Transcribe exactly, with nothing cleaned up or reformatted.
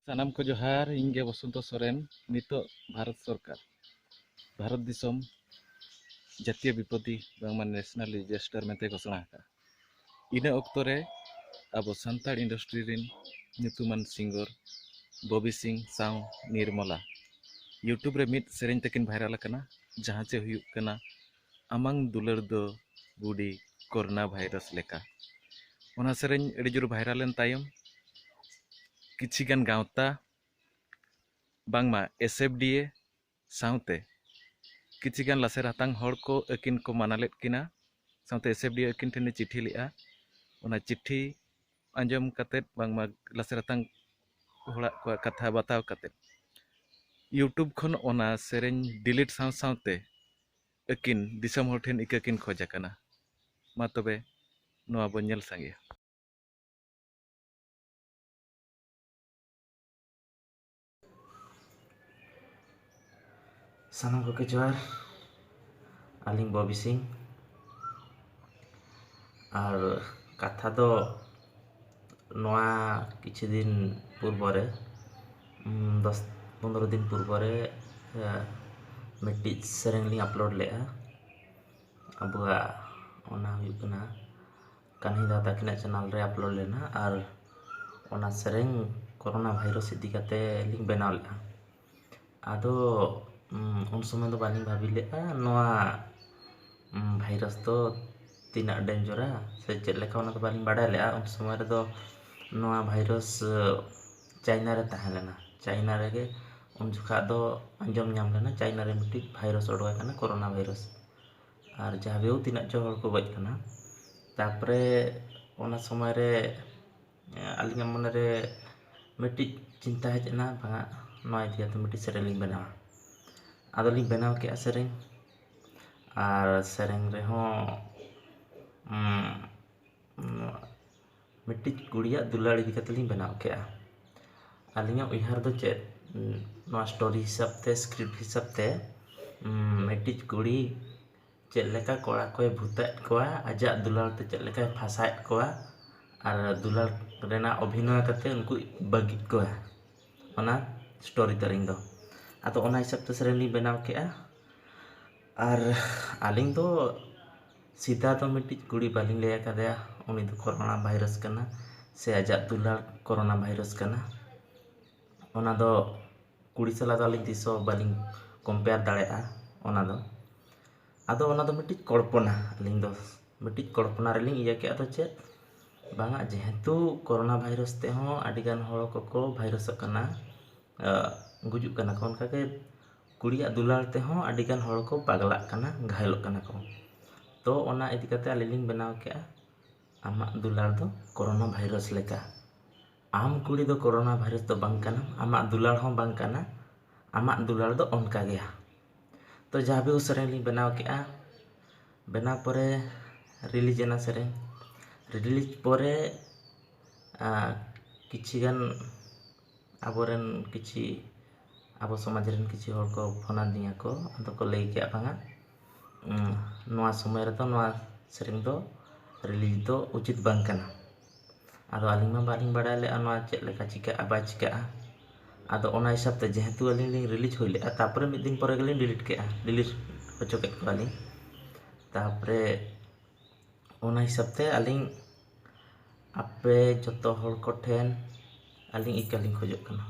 ᱥᱟᱱᱟᱢ ᱠᱚ ᱡᱚᱦᱟᱨ, ᱤᱧ ᱜᱮ ᱵᱚᱥᱚᱱᱛᱚ ᱥᱚᱨᱮᱱ᱾ ᱱᱤᱛᱚᱜ ᱵᱷᱟᱨᱚᱛ ᱥᱚᱨᱠᱟᱨ ᱵᱷᱟᱨᱚᱛ ᱫᱤᱥᱚᱢ ᱡᱟᱹᱛᱤᱭᱚ ᱵᱤᱯᱚᱫᱤ ᱵᱟᱝᱢᱟ national disaster ᱢᱮᱱᱛᱮ ᱜᱷᱳᱥᱚᱱᱟ ᱟᱠᱟᱫᱼᱟ᱾ ᱤᱱᱟᱹ ᱚᱠᱛᱚ ᱨᱮ ᱟᱵᱚ ᱥᱟᱱᱛᱟᱲ industry ᱨᱮᱱ ᱧᱩᱛᱩᱢᱟᱱ singer ᱵᱚᱵᱤ ᱥᱤᱝ ᱥᱟᱶ ᱱᱤᱨᱢᱚᱞᱟ YouTube ᱨᱮ ᱢᱤᱫ ᱥᱮᱨᱮᱧ ᱛᱟᱹᱠᱤᱱ viral ᱟᱠᱟᱱᱟ, ᱡᱟᱦᱟᱸ ᱪᱮ ᱦᱩᱭᱩᱜ ᱠᱟᱱᱟ ᱟᱢᱟᱝ ᱫᱩᱞᱟᱹᱲ ᱫᱚ ᱵᱩᱰᱤ ᱠᱳᱨᱳᱱᱟ ᱵᱷᱟᱭᱨᱟᱥ ᱞᱮᱠᱟ᱾ ᱚᱱᱟ ᱥᱮᱨᱮᱧ ᱟᱹᱰᱤ ᱡᱳᱨ viral ᱮᱱ ᱛᱟᱭᱚᱢ ᱠᱤᱪᱷᱤ ᱜᱟᱱ ᱜᱟᱶᱛᱟ ᱵᱟᱝᱢᱟ S F D A ᱥᱟᱶᱛᱮ ᱠᱤᱪᱷᱤ ᱜᱟᱱ ᱞᱟᱥᱮᱨ ᱦᱟᱛᱟᱝ ᱦᱚᱲ ᱠᱚ ᱟᱹᱠᱤᱱ ᱠᱚ ᱢᱟᱱᱟ ᱞᱮᱫ ᱠᱤᱱᱟ, ᱥᱟᱶᱛᱮ S F D A ᱟᱹᱠᱤᱱ ᱴᱷᱮᱱ ᱮ ᱪᱤᱴᱷᱤ ᱞᱮᱫᱼᱟ᱾ ᱚᱱᱟ ᱪᱤᱴᱷᱤ ᱟᱸᱡᱚᱢ ᱠᱟᱛᱮᱫ ᱵᱟᱝᱢᱟ ᱞᱟᱥᱮᱨ ᱦᱟᱛᱟᱝ ᱦᱚᱲᱟᱜ ᱠᱚᱣᱟᱜ ᱠᱟᱛᱷᱟ ᱵᱟᱛᱟᱣ ᱠᱟᱛᱮᱫ YouTube ᱠᱷᱚᱱ ᱚᱱᱟ ᱥᱮᱨᱮᱧ delete ᱥᱟᱶ ᱥᱟᱶᱛᱮ ᱟᱹᱠᱤᱱ ᱫᱤᱥᱚᱢ ᱦᱚᱲ ᱴᱷᱮᱱ ᱤᱠᱟᱹ ᱠᱤᱱ ᱠᱷᱚᱡᱽ ᱟᱠᱟᱱᱟ᱾ ᱢᱟ ᱛᱚᱵᱮ ᱱᱚᱣᱟ ᱵᱚᱱ ᱧᱮᱞ ᱥᱟᱸᱜᱮᱭᱟ᱾ ᱥᱟᱱᱟᱢ ᱠᱚᱜᱮ ᱡᱚᱦᱟᱨ, ᱟᱹᱞᱤᱧ ᱵᱚᱵᱤ ᱥᱤᱝ᱾ ᱟᱨ ᱠᱟᱛᱷᱟ ᱫᱚ ᱱᱚᱣᱟ ᱠᱤᱪᱷᱩ ᱫᱤᱱ ᱯᱩᱨᱵᱚ ᱨᱮ, ᱩᱢ, ᱫᱚᱥ ᱯᱚᱱᱨᱚ ᱫᱤᱱ ᱯᱩᱨᱵᱚ ᱨᱮ, ᱮ, ᱢᱤᱫᱴᱤᱡ ᱥᱮᱨᱮᱧ ᱞᱤᱧ upload ᱞᱮᱫᱼᱟ᱾ ᱟᱵᱚᱣᱟᱜ ᱚᱱᱟ ᱦᱩᱭᱩᱜ ᱠᱟᱱᱟ ᱠᱟᱹᱱᱦᱤ ᱫᱟ ᱛᱟᱹᱠᱤᱱᱟᱜ channel ᱨᱮ upload ᱞᱮᱱᱟ, ᱟᱨ ᱚᱱᱟ ᱥᱮᱨᱮᱧ ᱠᱳᱨᱳᱱᱟ ᱵᱷᱟᱭᱨᱟᱥ ᱤᱫᱤ ᱠᱟᱛᱮ ᱞᱤᱧ ᱵᱮᱱᱟᱣ ᱞᱮᱫᱼᱟ᱾ ᱟᱫᱚ, ᱩᱢ, ᱩᱱ ᱥᱚᱢᱚᱭ ᱫᱚ ᱵᱟᱹᱞᱤᱧ ᱵᱷᱟᱹᱵᱤ ᱞᱮᱫᱼᱟ ᱱᱚᱣᱟ, ᱩᱢ, ᱵᱷᱟᱭᱨᱟᱥ ᱫᱚ ᱛᱤᱱᱟᱹᱜ dangerᱟ ᱥᱮ ᱪᱮᱫ ᱞᱮᱠᱟ, ᱚᱱᱟ ᱫᱚ ᱵᱟᱹᱞᱤᱧ ᱵᱟᱰᱟᱭ ᱞᱮᱫᱼᱟ᱾ ᱩᱱ ᱥᱚᱢᱚᱭ ᱨᱮᱫᱚ ᱱᱚᱣᱟ ᱵᱷᱟᱭᱨᱟᱥ, ᱮ, ᱪᱟᱭᱱᱟ ᱨᱮ ᱛᱟᱦᱮᱸ ᱞᱮᱱᱟ᱾ ᱪᱟᱭᱱᱟ ᱨᱮᱜᱮ ᱩᱱ ᱡᱚᱠᱷᱟᱜ ᱫᱚ ᱟᱸᱡᱚᱢ ᱧᱟᱢ ᱞᱮᱱᱟ, ᱪᱟᱭᱱᱟ ᱨᱮ ᱢᱤᱫᱴᱤᱡ ᱵᱷᱟᱭᱨᱟᱥ ᱚᱰᱚᱠ ᱟᱠᱟᱱᱟ, ᱠᱳᱨᱳᱱᱟ ᱵᱷᱟᱭᱨᱟᱥ᱾ ᱟᱨ ᱡᱟᱦᱟᱸ ᱵᱮᱣ ᱛᱤᱱᱟᱹᱜ ᱪᱚ ᱦᱚᱲ ᱠᱚ ᱜᱚᱡ ᱠᱟᱱᱟ᱾ ᱛᱟᱨᱯᱚᱨᱮ ᱚᱱᱟ ᱥᱚᱢᱚᱭ ᱨᱮ, ᱮ, ᱟᱹᱞᱤᱧᱟᱜ ᱢᱚᱱᱮ ᱨᱮ ᱢᱤᱫᱴᱤᱡ ᱪᱤᱱᱛᱟᱹ ᱦᱮᱡ ᱮᱱᱟ, ᱵᱟᱝᱟ ᱱᱚᱣᱟ ᱤᱫᱤ ᱠᱟᱛᱮ ᱢᱤᱫᱴᱤᱡ ᱥᱮᱨᱮᱧ ᱞᱤᱧ ᱵᱮᱱᱟᱣᱟ᱾ ᱟᱫᱚᱞᱤᱧ ᱵᱮᱱᱟᱣ ᱠᱮᱜᱼᱟ ᱥᱮᱨᱮᱧ, ᱟᱨ ᱥᱮᱨᱮᱧ ᱨᱮᱦᱚᱸ, ᱩᱸ, ᱢᱤᱫᱴᱤᱡ ᱠᱩᱲᱤᱭᱟᱜ ᱫᱩᱞᱟᱹᱲ ᱤᱫᱤ ᱠᱟᱛᱮ ᱞᱤᱧ ᱵᱮᱱᱟᱣ ᱠᱮᱜᱼᱟ᱾ ᱟᱹᱞᱤᱧᱟᱜ ᱩᱭᱦᱟᱹᱨ ᱫᱚ ᱪᱮᱫ, ᱱᱚᱣᱟ story ᱦᱤᱥᱟᱹᱵ ᱛᱮ, script ᱦᱤᱥᱟᱹᱵ ᱛᱮ, ᱩᱸ, ᱢᱤᱫᱴᱤᱡ ᱠᱩᱲᱤ ᱪᱮᱫ ᱞᱮᱠᱟ ᱠᱚᱲᱟ ᱠᱚᱭ ᱵᱷᱩᱛᱟᱹᱣᱮᱫ ᱠᱚᱣᱟ, ᱟᱡᱟᱜ ᱫᱩᱞᱟᱹᱲ ᱛᱮ ᱪᱮᱫ ᱞᱮᱠᱟᱭ ᱯᱷᱟᱥᱟᱣᱮᱫ ᱠᱚᱣᱟ, ᱟᱨ ᱫᱩᱞᱟᱹᱲ ᱨᱮᱱᱟᱜ ᱚᱵᱷᱤᱱᱚᱭ ᱠᱟᱛᱮ ᱩᱱᱠᱩ ᱵᱟᱹᱜᱤ ᱠᱚᱣᱟ᱾ ᱚᱱᱟ ᱥᱴᱳᱨᱤ ᱛᱟᱹᱞᱤᱧ ᱫᱚ᱾ ᱟᱫᱚ ᱚᱱᱟ ᱦᱤᱥᱟᱹᱵ ᱛᱮ ᱥᱮᱨᱮᱧ ᱞᱤᱧ ᱵᱮᱱᱟᱣ ᱠᱮᱜᱼᱟ᱾ ᱟᱨ ᱟᱹᱞᱤᱧ ᱫᱚ ᱥᱤᱫᱷᱟ ᱫᱚ ᱢᱤᱫᱴᱤᱡ ᱠᱩᱲᱤ ᱵᱟᱹᱞᱤᱧ ᱞᱟᱹᱭ ᱟᱠᱟᱫᱮᱭᱟ, ᱩᱱᱤ ᱫᱚ ᱠᱳᱨᱳᱱᱟ ᱵᱷᱟᱭᱨᱟᱥ ᱠᱟᱱᱟ ᱥᱮ ᱟᱡᱟᱜ ᱫᱩᱞᱟᱹᱲ ᱠᱳᱨᱳᱱᱟ ᱵᱷᱟᱭᱨᱟᱥ ᱠᱟᱱᱟ᱾ ᱚᱱᱟ ᱫᱚ ᱠᱩᱲᱤ ᱥᱟᱞᱟᱜ ᱫᱚ ᱟᱹᱞᱤᱧ ᱛᱤᱥ ᱦᱚᱸ ᱵᱟᱹᱞᱤᱧ ᱠᱚᱢᱯᱮᱭᱟᱨ ᱫᱟᱲᱮᱭᱟᱜᱼᱟ ᱚᱱᱟ ᱫᱚ᱾ ᱟᱫᱚ ᱚᱱᱟ ᱫᱚ ᱢᱤᱫᱴᱤᱡ ᱠᱚᱞᱯᱚᱱᱟ, ᱟᱹᱞᱤᱧ ᱫᱚ ᱢᱤᱫᱴᱤᱡ ᱠᱚᱞᱯᱚᱱᱟ ᱨᱮᱞᱤᱧ ᱤᱭᱟᱹ ᱠᱮᱜᱼᱟ᱾ ᱫᱚ ᱪᱮᱫ ᱵᱟᱝᱟ, ᱡᱮᱦᱮᱛᱩ ᱠᱳᱨᱳᱱᱟ ᱵᱷᱟᱭᱨᱟᱥ ᱛᱮᱦᱚᱸ ᱟᱹᱰᱤᱜᱟᱱ ᱦᱚᱲ ᱠᱚᱠᱚ ᱵᱷᱟᱭᱨᱟᱥᱚᱜ ᱠᱟᱱᱟ, ᱜᱩᱡᱩᱜ ᱠᱟᱱᱟ ᱠᱚ, ᱚᱱᱠᱟᱜᱮ ᱠᱩᱲᱤᱭᱟᱜ ᱫᱩᱞᱟᱹᱲ ᱛᱮᱦᱚᱸ ᱟᱹᱰᱤᱜᱟᱱ ᱦᱚᱲ ᱠᱚ ᱯᱟᱜᱽᱞᱟᱜ ᱠᱟᱱᱟ, ᱜᱷᱟᱭᱮᱞᱚᱜ ᱠᱟᱱᱟ ᱠᱚ᱾ ᱛᱚ ᱚᱱᱟ ᱤᱫᱤ ᱠᱟᱛᱮ ᱟᱹᱞᱤᱧ ᱞᱤᱧ ᱵᱮᱱᱟᱣ ᱠᱮᱜᱼᱟ ᱟᱢᱟᱜ ᱫᱩᱞᱟᱹᱲ ᱫᱚ ᱠᱳᱨᱳᱱᱟ ᱵᱷᱟᱭᱨᱟᱥ ᱞᱮᱠᱟ᱾ ᱟᱢ ᱠᱩᱲᱤ ᱫᱚ ᱠᱳᱨᱳᱱᱟ ᱵᱷᱟᱭᱨᱟᱥ ᱫᱚ ᱵᱟᱝ ᱠᱟᱱᱟᱢ, ᱟᱢᱟᱜ ᱫᱩᱞᱟᱹᱲ ᱦᱚᱸ ᱵᱟᱝ ᱠᱟᱱᱟ, ᱟᱢᱟᱜ ᱫᱩᱞᱟᱹᱲ ᱫᱚ ᱚᱱᱠᱟ ᱜᱮᱭᱟ᱾ ᱛᱚ ᱡᱟᱦᱟᱸ ᱵᱤᱦᱩ ᱥᱮᱨᱮᱧ ᱞᱤᱧ ᱵᱮᱱᱟᱣ ᱠᱮᱜᱼᱟ, ᱵᱮᱱᱟᱣ ᱯᱚᱨᱮ ᱨᱤᱞᱤᱡᱽ ᱮᱱᱟ ᱥᱮᱨᱮᱧ᱾ ᱨᱤᱞᱤᱡᱽ ᱯᱚᱨᱮ ᱠᱤᱪᱷᱤ ᱜᱟᱱ ᱟᱵᱚᱨᱮᱱ ᱠᱤᱪᱷᱤ ᱟᱵᱚ ᱥᱚᱢᱟᱡᱽ ᱨᱮᱱ ᱠᱤᱪᱷᱤ ᱦᱚᱲ ᱠᱚ ᱯᱷᱳᱱ ᱟᱹᱫᱤᱧᱟ ᱠᱚ, ᱟᱫᱚ ᱠᱚ ᱞᱟᱹᱭ ᱠᱮᱜᱼᱟ, ᱵᱟᱝᱟ, ᱱᱚᱣᱟ ᱥᱚᱢᱚᱭ ᱨᱮᱫᱚ ᱱᱚᱣᱟ ᱥᱮᱨᱮᱧ ᱫᱚ ᱨᱤᱞᱤᱡᱽ ᱫᱚ ᱩᱪᱤᱛ ᱵᱟᱝ ᱠᱟᱱᱟ᱾ ᱟᱫᱚ ᱟᱹᱞᱤᱧ ᱢᱟ ᱵᱟᱹᱞᱤᱧ ᱵᱟᱲᱟᱭ ᱞᱮᱜᱼᱟ ᱱᱚᱣᱟ ᱪᱮᱫ ᱞᱮᱠᱟ ᱪᱤᱠᱟᱹᱜᱼᱟ ᱵᱟᱭ ᱪᱤᱠᱟᱹᱜᱼᱟ᱾ ᱟᱫᱚ ᱚᱱᱟ ᱦᱤᱥᱟᱹᱵ ᱛᱮ ᱡᱮᱦᱮᱛᱩ ᱟᱹᱞᱤᱧ ᱞᱤᱧ ᱨᱤᱞᱤᱡᱽ ᱦᱩᱭ ᱞᱮᱜᱼᱟ, ᱛᱟᱨᱯᱚᱨᱮ ᱢᱤᱫ ᱫᱤᱱ ᱯᱚᱨᱮ ᱜᱮᱞᱤᱧ ᱰᱤᱞᱤᱴ ᱠᱮᱜᱼᱟ, ᱰᱤᱞᱤᱴ ᱦᱚᱪᱚ ᱠᱮᱫ ᱠᱚᱣᱟᱞᱤᱧ᱾ ᱛᱟᱨᱯᱚᱨᱮ ᱚᱱᱟ ᱦᱤᱥᱟᱹᱵ ᱛᱮ ᱟᱹᱞᱤᱧ ᱟᱯᱮ ᱡᱚᱛᱚ ᱦᱚᱲ ᱠᱚᱴᱷᱮᱱ ᱟᱹᱞᱤᱧ ᱤᱠᱟᱹ ᱞᱤᱧ ᱠᱷᱚᱡᱚᱜ ᱠᱟᱱᱟ᱾